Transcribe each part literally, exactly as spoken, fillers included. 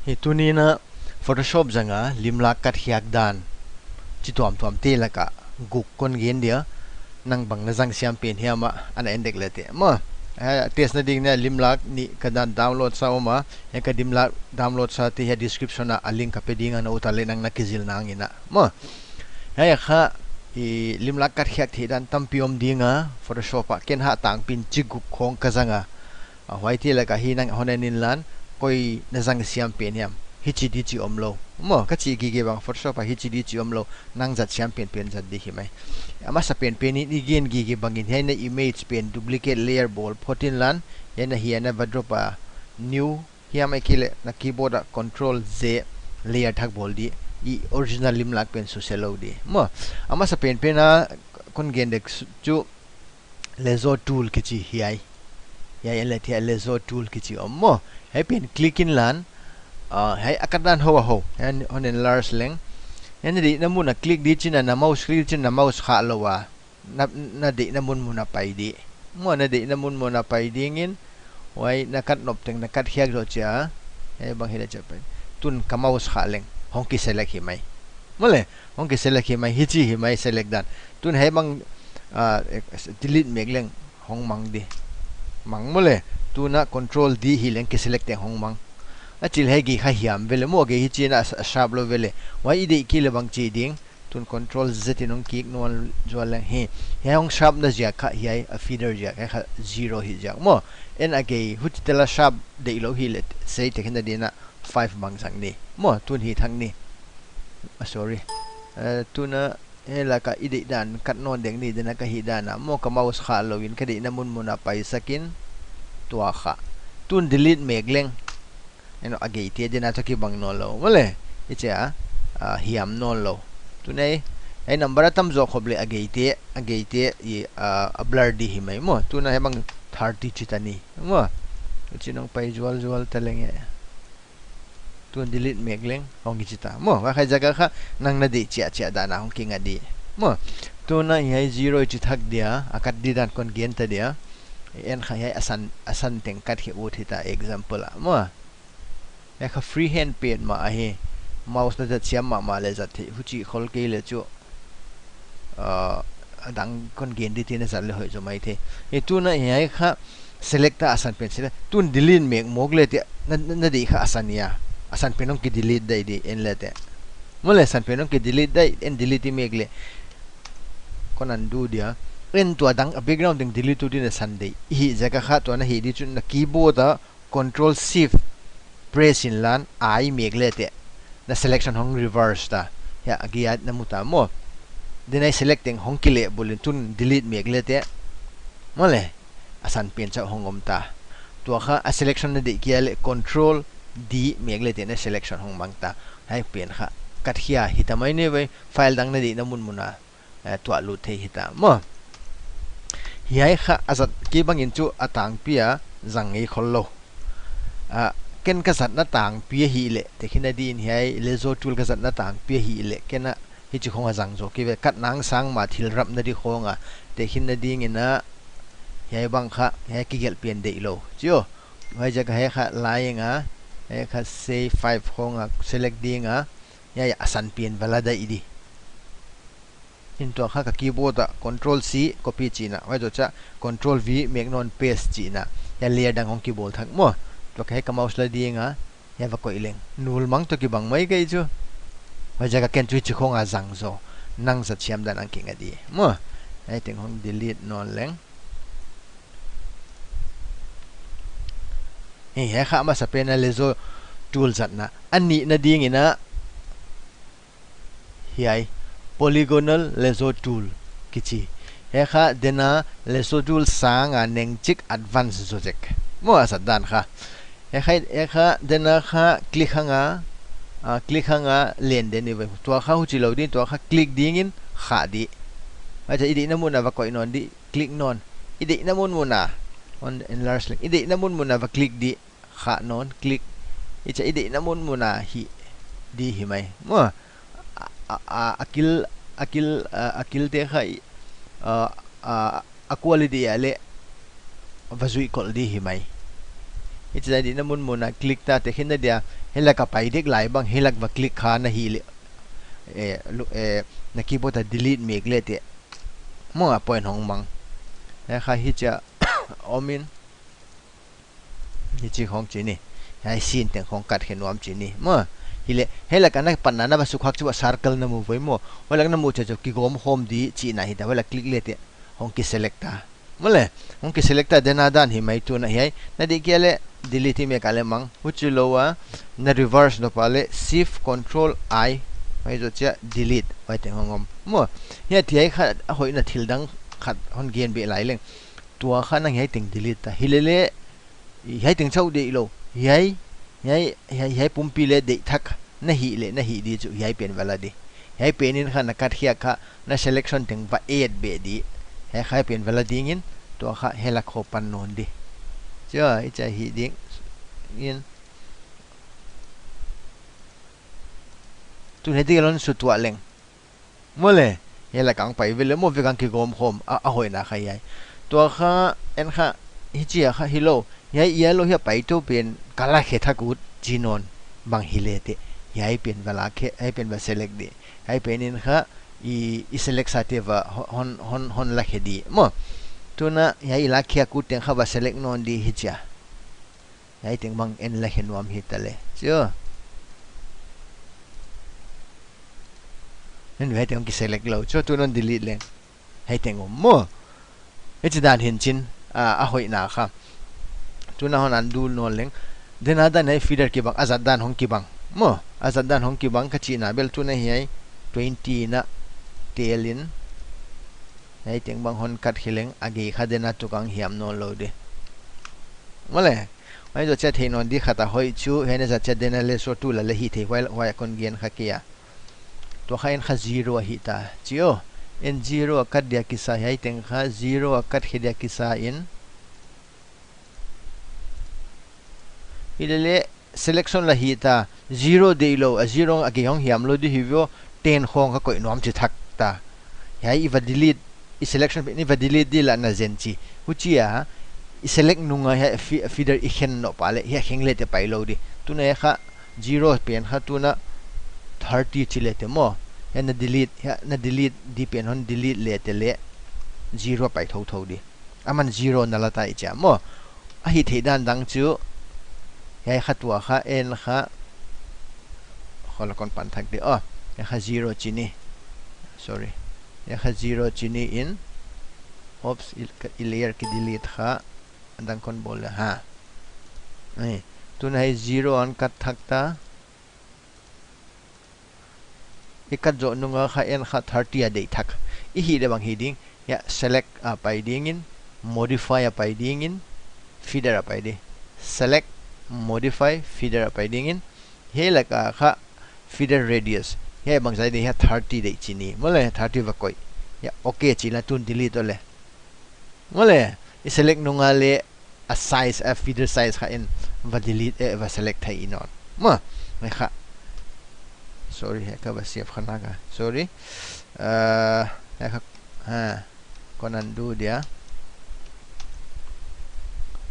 Hi tuni'n a Photoshop zanga limlak kat khiak dan chi tuamtuamte laka guk kon gen dia, nang bang na zang siam pen hiam a, ana en dek le te. Maw, eh, test na ding in a limlak nih ka dan download sa om a, hiai ka limlak download sate hiai description ah a link ka pe ding a, na ut a leh nang na kizil nang in a. Maw, hiai kha i limlak kat khiak theih dan tampi om ding a, Photoshop ah ken hah tangpi in chi guk khong ka zang a. A, huaite laka hi nang hon en inla, koi na zang siam pen hiam. Hichi di chi omlou. Maw, ka chih gige bang Photoshop ah hichi di chi omlou. Nang zat siam penpen zat di hi mai. A masa penpen in i gen gige bangin hiai na image pen duplicate layer bawl phot inla, hiai na hiai na va drop a new hiam ahihkeileh na keyboard ah control Z layer thak bawl di. I original limlak pen suse lou di. Maw, a masa penpen a kon gen dek chu lasso tool kichi hiai. Hiai en le te lasso tool kichi om maw. Hiai pen click inla, ah, hiai a kat dan hou a hou. Hiai hon enlarge leng. Hiai na deihna mun a click di chin a, na mouse click di chin a, na mouse khah lou a. Na, na deihna munmun a pai di. Maw, na deihna munmun a pai dingin. Huai na kat nop teng na kat khiak zoh chia. Hiai bang hi leh chia pai. Tun ka mouse khah leng. Hong kiselect hi mai. Maw le, hong kiselect hi mai, hichi hi mai select dan. Tun hiai bang, ah, delete mek leng hong mang di. Mang maw le, tun a control D hi leng kiselect teng hong mang. A chih leh hiai gei kha hiam vele maw, gei hichi in a sharp lou vele. Huai i deih kei leh bang chi ding. Tun control Z in hong kik nawn zual leng hi. Hiai hong sharp na ziak kha hiai a feather ziak hiai kha zero hi ziak maw. En a gei huchi tela sharp deih lou hi leh sei te khin na ding a five bang zang ni. Maw, tun hi thak ni. Ah, sorry. Eh, tun a, hiai laka i deih dan kat nawn dek ni, dena ka hih dan a. Maw, ka mouse khah lou in ka deihna munmun a pai sak in tua kha. Tun delete mek leng. En a gei te dena toh kibang nawn lou. Maw le, i chia, ah, hiam nawn lou. Tun ei, ei number a tam zaw khop leh a gei te, a gei te i, ah, a blur di hi mai maw. Tun a hiai bang thirty chi ta ni. Maw, chi nong pai zual zual ta leng e. Tun delete mek leng, hong kichi ta. Maw, huai kha zaka kha, nang na deih chiahchiah dan a hong kinga di. Maw, tun a hiai zero i chi thak dia, a kat di dan kon gen ta dia. En kha hiai a san, a san teng kat hi ut hi ta example a. Maw, hiai kha freehand pen mah ahi. Mouse na zat siam mahmah leh zat theih, huchi khol kei leh chu. Ah, a dang kon gen di te na zat leh hoih zaw mai thei. Hi tun a hiai kha select a a san pen select. Tun delete mek mawk le te na, na, na deih kha a san ia. A san pen hong kidelete dai di en le te. Maw le san pen hong kidelete dai, en delete i mek leh. Kon undo dia. En tua dang a background teng delete tu di na san deih. Hi zaka kha tua na hih di chu na keyboard a Control Shift press inla, I mek le te. Na selection hong reverse ta. Hiai a gei a na mu ta maw. Dena i select teng hong kileh bul in tun delete mek le te. Maw le, a san pen chauh hong om ta. Tua kha a selection na deih kei leh Control D mek le te na selection hong mang ta. Hiai pen kha kat khia hi ta mai ni ve, file dang na deihna munmun a. Eh, tuah lut thei hi ta maw. Hiai kha a zat kei bangin chu a tangpi a zang ngei khol lou. Ah, ken ka zatna tangpi ahih leh, te khin na ding in hiai lasso tool ka zatna tangpi ahih leh, ken a hichi khong a zang zaw kei ve, kat nang sang mah thil rapna di khong a, te khin na ding in a, hiai bang kha, hiai kigelh pen deih lou. Chi o, huai zaka hiai kha lai ing a, hiai kha say five khong a select ding a, hiai a san pen va la dai di. Hin tua kha ka keyboard a Control C copy chihna, huai zoh chiah Control V mek nawn paste chihna. Hiai layer dang hong kibawl thak maw. Tua kha hiai ka mouse la ding a, hiai va koih leng. Nul mang toh kibang mai kei chu. Huai zaka ken chu hichi khong a zang zaw. Nang zat siam dan hong kinga di. Maw. Hiai teng hong delete nawn leng. Hi, hiai kha a masa pen a lasso tool zatna. A nihna ding in a hiai, polygonal lasso tool kichi. Hiai kha dena lasso tool sang a neng chik advance zaw zek. Maw a zat dan kha. Hiai kha, hiai kha dena kha click hang a, ah, click hang a len den i ve. Tua kha huchi lou ding, tua kha click ding in khah di. Huai chia i deihna mun a va koih nawn di, click nawn. I deihna munmun a. Hon enlarge leng. I deihna munmun a va click di. Khah nawn, click. I chia i deihna munmun a hih di hi mai. Maw, a, a, a, a kil, a kil, a, a kil te kha i, a, a, a quality a leh va zuih kol di hi mai. Hichi dan di na mun mun a click ta, tehkhinna dia, hiai lak a pai dek lai bang, hiai lak va click kha na hih leh, eh, lu-, eh, na keyboard a delete mek leh teh. Maw, a point hong mang. Hiai kha hichia om in. Hichi khong chi ni. Hiai sin teng khong kat khe nuam chi ni. Maw, hileh, hiai lak a na panna na va sukhak chu a circle na mu voi maw. Hiai lak na mu chu chu kigawm khawm di chihna hita. Hiai lak click leh teh. Hong ki select ta. Maw le, hong ki select ta, dena dan hi mai tu na hiai. Na di kia leh delete hi mek a leh mang. Huchi lou a, na reverse nop a leh shift control I. Mai zo chia delete. Huai teng hong om. Maw, hiai ti hiai kha a hoihna thil dang khat hon gen beh lai leng. Tua kha nang hiai teng delete ta. Hilele, hiai teng chauh deih lou. Hiai, hiai, hiai, hiai pumpi leh deih thak. Na hih leh, na hih di chu, hiai pen va la di. Hiai pen in kha na kat khiak kha, na selection teng va add beh di. Hiai kha hiai pen va la ding in, tua kha hiai lak khong pan nawn di. Chia, hichia hi ding in. Tu hiai di lon su tua leng. Maw le, hiai lak a pai ve leh maw, vek a kigawm khawm, a, a hoihna kha hiai. Tua kha, en kha, hichia kha hilou, hiai yellow hiai pai tou pen, ka la khe thak ut, chi nawn, bang hileh teh, hiai pen va la khe, hiai pen va select di, hiai pen in kha, i, i select sa teh va, hon, hon, hon la khe di, maw. Tu na, hiai i la khiak ut teng kha va select nawn di hichia. Hiai teng bang en la khe nuam hita leh. Chia. Hiai teng ki select lou. Chia tu non delete leng. Hiai teng om maw. Hichi dan hi'n chin, a, a hoihna kha. Tu na hon undo nawn leng. Dena dan hiai feather kibang, a zat dan hong kibang. Maw, a zat dan hong kibang ka chihna bel tu na hiai twenty na tel in. Hiai teng bang hon kat khe leng a gei kha dena tu kang hiam nawn lou di. Maw le. Mai zo chia thei nawn di khat a hoih chu, hiai na zat chia dena leh so tu la leh hi thei huai, huai kon gen kha kia. Tua kha en kha zero a hita. Chia. En zero a kat dia kisa hiai teng kha, zero a kat khe dia kisa in. Hilele selection la hita, zero deih lou, a zero a gei hong hiam lou di hi vio, ten khong ka koih nuam chi thak ta. Hiai i va delete, i selection pen i va delete di la na zen chi. Huchia, i select nung a hiai fe-, feather i khen nop a leh, hiai kheng leh teh pai lou di. Tu na hiai kha, zero pen kha tu na thirty chi leh teh maw. Hiai na delete, hiai na delete di pen hon delete leh teh leh, zero pai thouthou di. Aman zero na la ta i chia maw. A hih theih dan dang chu. Hiai kha tua kha en kha. Khol a kon pan thak di. Oh, hiai kha zero chi ni. Sorry. Hiai kha zero chi ni in. Oops, i, i layer ki delete kha. A dang kon bawl le ha. Ni. Tu na hiai zero hon kat thak ta. I kat zoh nung a kha en kha thirty a deih thak. I hih leh bang hi ding. Hiai select a pai ding in, modify a pai ding in, feather a pai di. Select, modify, feather a pai ding in. Hiai lak a kha feather radius. Hiai bang zat di hiai thirty deih chi ni. Maw le thirty va koih. Hiai okay chi la tun delete o le. Maw le, i select nung a leh a size, a feather size kha en va delete, eh, va select thei i nawn. Maw, hiai kha. Sorry, hiai kha va save kha na ka. Sorry. Uh, hiai kha, ha, kon undo dia.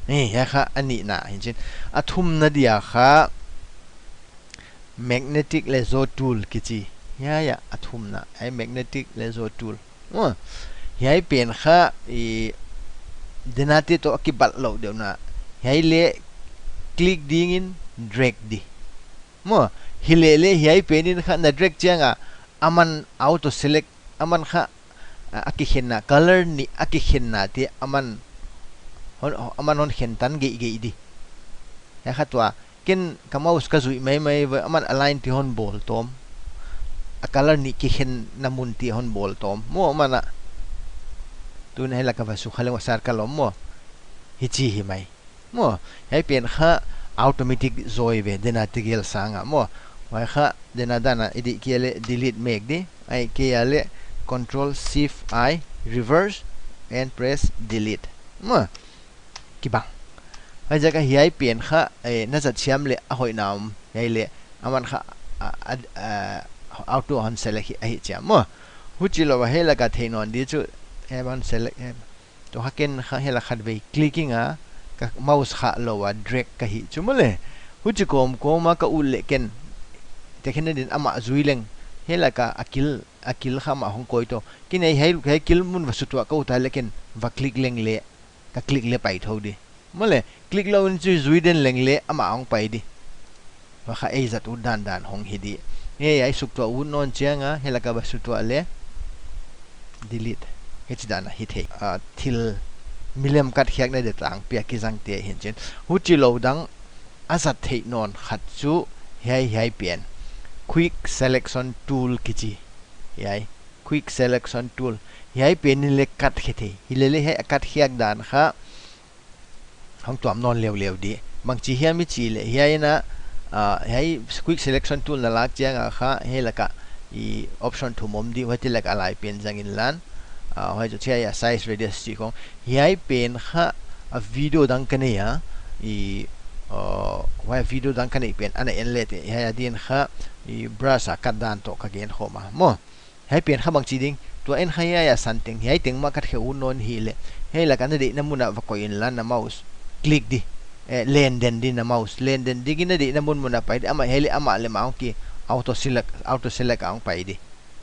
Ni, hiai kha a nihna, hi'n chin. A thumna dia kha magnetic lasso tool kichi. Hiai, hiai, a thumna. Hiai magnetic lasso tool. Maw, hiai pen kha, i, dena te toh a kibat lou deuh na. Hiai leh click ding in drag di. Maw, hilele hiai pen in kha na drag chiang a, aman auto select, aman kha, a, a kikhenna, color nih a kikhenna te, aman hon, aman hon khen tan geihgeih di. Hiai kha tua, ken ka mouse ka zuih maimai ve, aman align te hon bawl tawm. A color nih kikhenna mun te hon bawl tawm. Maw, aman a. Tu na hiai lak a va sukha leng va sar ka lawm maw. Hichi hi mai. Maw, hiai pen kha automatic zaw ve, dena te gel sang a maw. Huai kha, dena dan a i deih kia leh delete mek di. Ahihkeileh control shift I, reverse, and press delete. Maw. Kibang. Huaiziak a hiai pen kha, eh, na zat siam leh a hoihna om. Hiai leh, aman kha, a, a, a, auto hon select hi, a hih chiam maw. Huchi lou a hiai lak a thei nawn di chu, hiai hon select, hiai. Tua kha ken kha hiai lak khatvei clicking a, ka mouse khah lou a drag ka hih chu maw le. Huchi kawmkawm a ka ut leh ken, tekhen na din amah zui leng. Hiai lak a a kil, a kil kha amah hong kawi tou. Ken hiai, hiai, hiai kil mun va sutuah ka ut a leh ken va click leng le, ka click le pai thou di. Maw le, click lou in chu zui den leng le amah hong pai di. Huai kha ei zat ut dandan hong hi di. Hiai, hiai suktuah ut nawn chiang a, hiai lak a va sutuah le delete. Hichi dan a hi thei. Ah, thil milem kat khiakna di tang piak kizang te hi'n chin. Huchi lou dang a zat theih nawn khat chu hiai, hiai pen. Quick selection tool kichi. Hiai. Quick selection tool. Hiai pen in le kat khe thei. Hilele hiai a kat khiak dan kha hong tuam nawn leuleu di. Bangchi hiam i chih leh, hiai in a, ah, hiai quick selection tool na lak chiang a kha, hiai lak a i option thum om di, huaite lak a lai pen zang inla. Ah, huai chu hiai a size radius chih khong. Hiai pen kha a video dang ka nei a, i, ah, huai video dang ka neih pen, ana en le te, hiai a din kha, i brush a kat dan toh ka gen khawm a. Maw, hiai pen kha bangchi ding, tua en kha hiai a san teng, hiai teng mah kat khe ut nawn hileh. Hiai lak a na deihna mun a va koih inla na mouse click di. Eh, len den di na mouse, len den di in na deihna munmun a pai di, amah hiai leh amah leh mah hong ki auto select, auto select a hong pai di.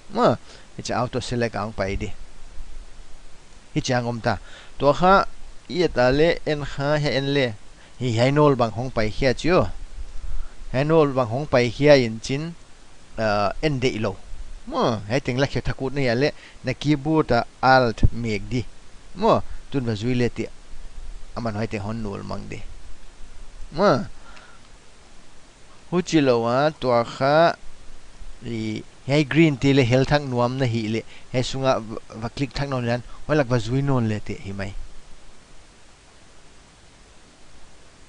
Maw, hichi auto select a hong pai di. Hichi hong om ta. Tua kha, i et a leh en kha, hiai en le. Hi hiai nawl bang hong pai khia chi aw. Hiai nawl bang hong pai khia in chin, ah, en deih lou. Maw, hiai teng la khe thak ut na hia leh, na keyboard a Alt mek di. Maw, tun va zui le te. Aman huai teng hon nul mang di. Maw. Huchi lou a, tua kha, i, hiai green te leh hel thak nuam na hileh, hiai sung a va, va click thak nawn le, huai lak va zui nawn le te hi mai.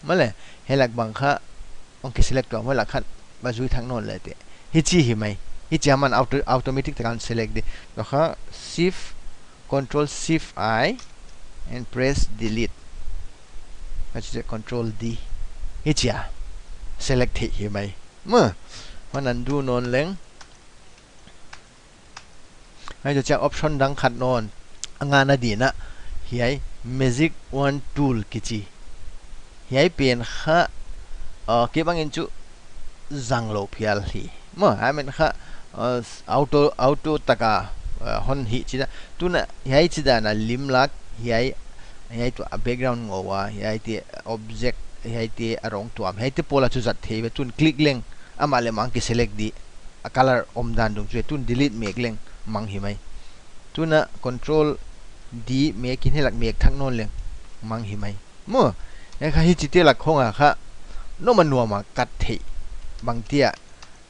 Maw le, hiai lak bang kha, hong ki select tuam, huai lak khat va zui thak nawn le te. Hichi hi mai. Hichi aman auto, automatic tak a select di. Tua kha Shift, Control Shift I, and press delete. Huchi Control D. Hichi a select theih hi mai. Maw, hon undo nawn leng. Huai chu chia option dang khat nawn. A ngahna din a. Hiai Magic Wand Tool kichi. Hiai pen kha, uh, kei bang in chu zang lou phial hi. Maw, I mean kha, uh, auto, auto tak a, uh, hon hih chi a. Tun a, hiai chi dan a lim lak, hiai, hiai tua background ngou a, hiai te object, hiai te a rong tuam, hiai te pawl a chu zat thei ve, tun click leng, amah leh mah hong ki select di. A color om dan dung chu, tun delete mek leng mang hi mai. Tun a control D mek in hiai lak mek thak nawn leng mang hi mai. Maw, hiai kha hichi te lak khong a kha, nuam a nuam a kat theih. Bangchi a,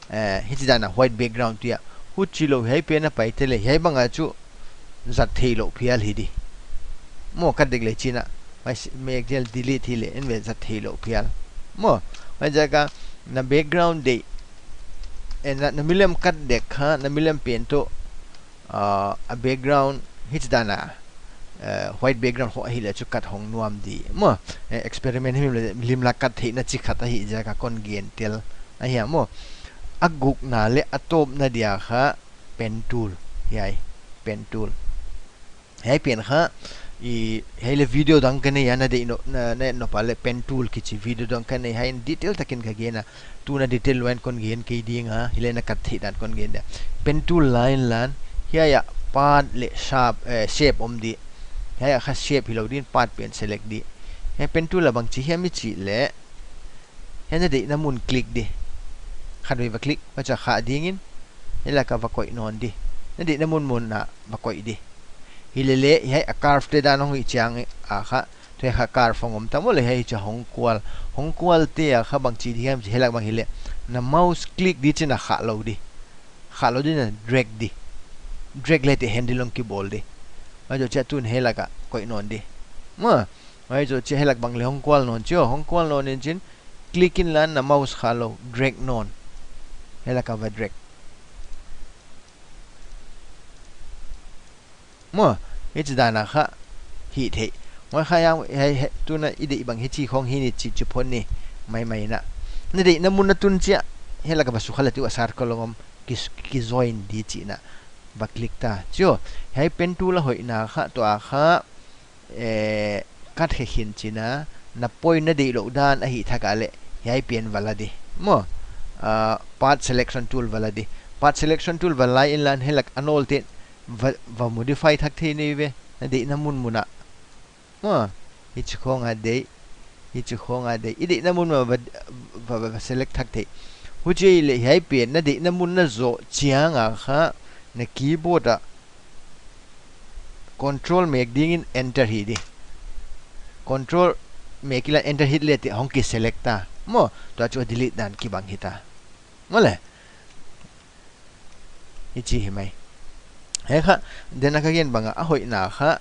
eh, hichi dan a white background chi a. Huchi lou hiai pen a pai te leh, hiai bang a chu, zat theih lou phial hi di. Maw, kat dek leh chin a, huai si-, mek zel delete hileh, en ve zat theih lou phial. Maw, huai ziak a na background deih, eh, na, na milem kat dek kha, na milem pen toh, ah, a background hichi dan a, eh, white background khong hileh chu kat hong nuam di. Maw, eh, experiment hi leh lim lak kat theihna chi khat ahih ziak a kon gen tel ahi a maw. A gukna leh a tawpna dia kha, pen tool, hiai, pen tool. Hiai pen kha, i, hiai leh video dang ka nei a na deih nop, na, na nop a leh pen tool kichi video dang ka nei a hiai in detail tak in ka gen a. Tun a detail lua in kon gen kei ding a, hileh na kat theih dan kon gen dia. Pen tool la inla, hiai a path leh shape, eh, shape om di. Hiai a kha shape hilou din path pen select di. Hiai pen tool a bangchi hiam i chih leh, hiai na deihna mun click di. Khatvei va click, va cha kha ding in. Hiai lak a va koih nawn di. Na deihna munmun a va koih di. Hilele, hiai a curve te dan hong hih chiang a kha. Tua kha curve hong om ta maw le hiai cha hong kual. Hong kual te a kha bangchi di hiam chih leh bang hileh. Na mouse click di chin a kha lou di. Kha lou di na drag di. Drag le te handle hong kibawl di. Huai zoh chia tun hiai lak a koih nawn di. Maw, huai zoh chia hiai lak bang leh hong kual nawn chi aw, hong kual nawn in chin. Click inla na mouse kha lou, drag nawn. Hiai lak a va drag. Maw, hichi dan a kha hih theih. Huai kha hiai, hiai, hiai, tun a i deih bang hichi khong hi ni chi, chi phot ni, maimai na. Na deihna mun a tun chia, hiai lak a va sukha leh tu a circle hong om, ki, ki join di chihna. Va click ta. Chi aw, hiai pen tool a hoihna kha, tua kha, eh, kat khe khin chihna, na point na deihlouh dan ahih thak a leh hiai pen va la di. Maw, ah, path selection tool va la di. Path selection tool va la inla hiai lak a nawl te va, va modify thak thei nei ve. Na deihna munmun ah. Maw, hichi khong a deih, hichi khong a deih. I deihna mun mah va, va, va, va select thak thei. Huchi leh hiai pen na deihna mun na zoh chiang a kha na keyboard ah control mek dingin enter hih di. Control mek inla enter hih leh te hong ki select ta. Maw, tua chu delete dan kibang hita. Maw le. Hichi hi mai. Hiai kha, den a ka gen bang a, a hoihna kha,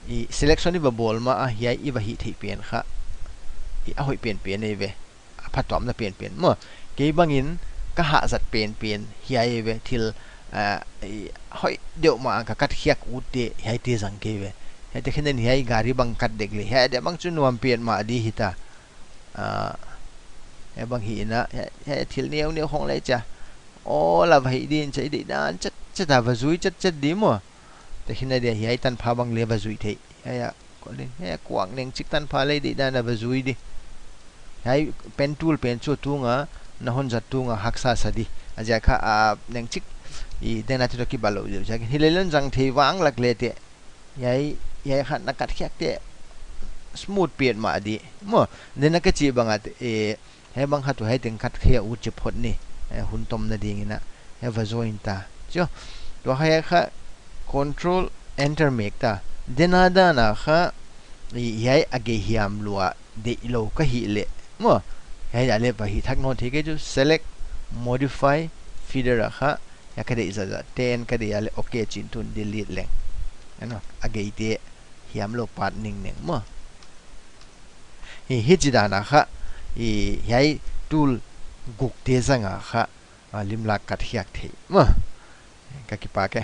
i selection i va bawl ma a hiai i va hih theih pen kha, i a hoih penpen ei ve. A phattuamna penpen maw. Kei bangin ka hahzat penpen hiai ei ve, thil, ah, i hoih deuh mah a ka kat khiak ut te, hiaite zang kei ve. Hiaite khin den hiai gari bang kat dek leh, hiai deuh bang chu nuam pen mah di hita. Ah, hiai bang hi in a, hiai, hiai thil neu neu khong leh chia. Aw, la va hih din chia, i deih dan chet chet a va zui chet chet di maw. Te khin a dia hiai tanpha bang leh va zui thei. Hiai a, ko leh, hiai a kuak neng chik tanpha leh i deih dan a va zui di. Hiai pen tool pen chu tung a, na hon zat tung a haksa sa di. A ziak kha, a, neng chik, i den a te toh kibawl lou di. Ziak hi leh lon zang thei vanglak leh te. Hiai, hiai kha na kat khiak te smooth pen mah di. Maw, den a ka chih bang a te, eh, hiai bang kha tu hiai teng kat khiak ut chi phot ni, eh, hun tomna dingin a, hiai va zoin ta. Chu, tua hiai kha control enter mek ta. Den a dan a kha, i, hiai a gei hiam lua, deihlou ka hih leh. Maw, hiai a leh va hih thak nawn thei kei chu select, modify, feather a kha, hiai ka deih zahzah, ten ka deih a leh, ok chi'n tun delete leng. Ano, a gei te hiam lou pat ning neng maw. Hi, hichi dan a kha, i, hiai tool guk te zang a kha, a, limlak kat khiak thei. Maw, ka kipak e.